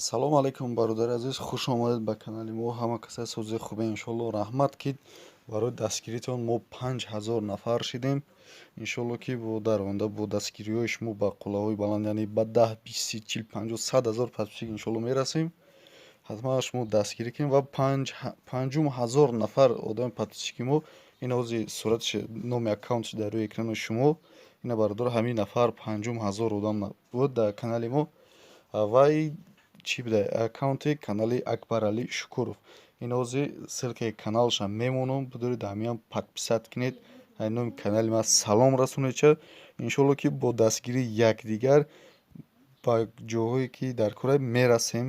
Ассалому алайкум, бародари азиз, хуш омадед ба канали мо. Ҳама каса сози хубе, иншоалло. Раҳмат, ки барои дастгиритон мо 5000 нафар шидем. Иншоалло, ки бо дар оянда бо дастгириҳои шумо ба қуллаҳои баланд, яъне ба 10, 20, 30, 40, 50, 100 000 подписчик, иншоалло, мерасем. Ҳатман шумо дастгирӣ кунед ва панҷум ҳазор нафар одами подписчики мо ин ҳози сураташ, номи аккаунтш дар рӯи экрани шумо. Ина, бародар, ҳамин нафар панҷум ҳазор одам буд дар канали мо. Вай чӣ буда? Аккаунти канали Акбаралӣ Шукуров. Ин ҳози ссылкаи каналашам мемонам, бидоред, ҳамиам подписать кунед, номи канали ман салом расонед. Ча, иншоалло, ки бо дастгирии якдигар ба ҷоҳое, ки дар кора мерасем.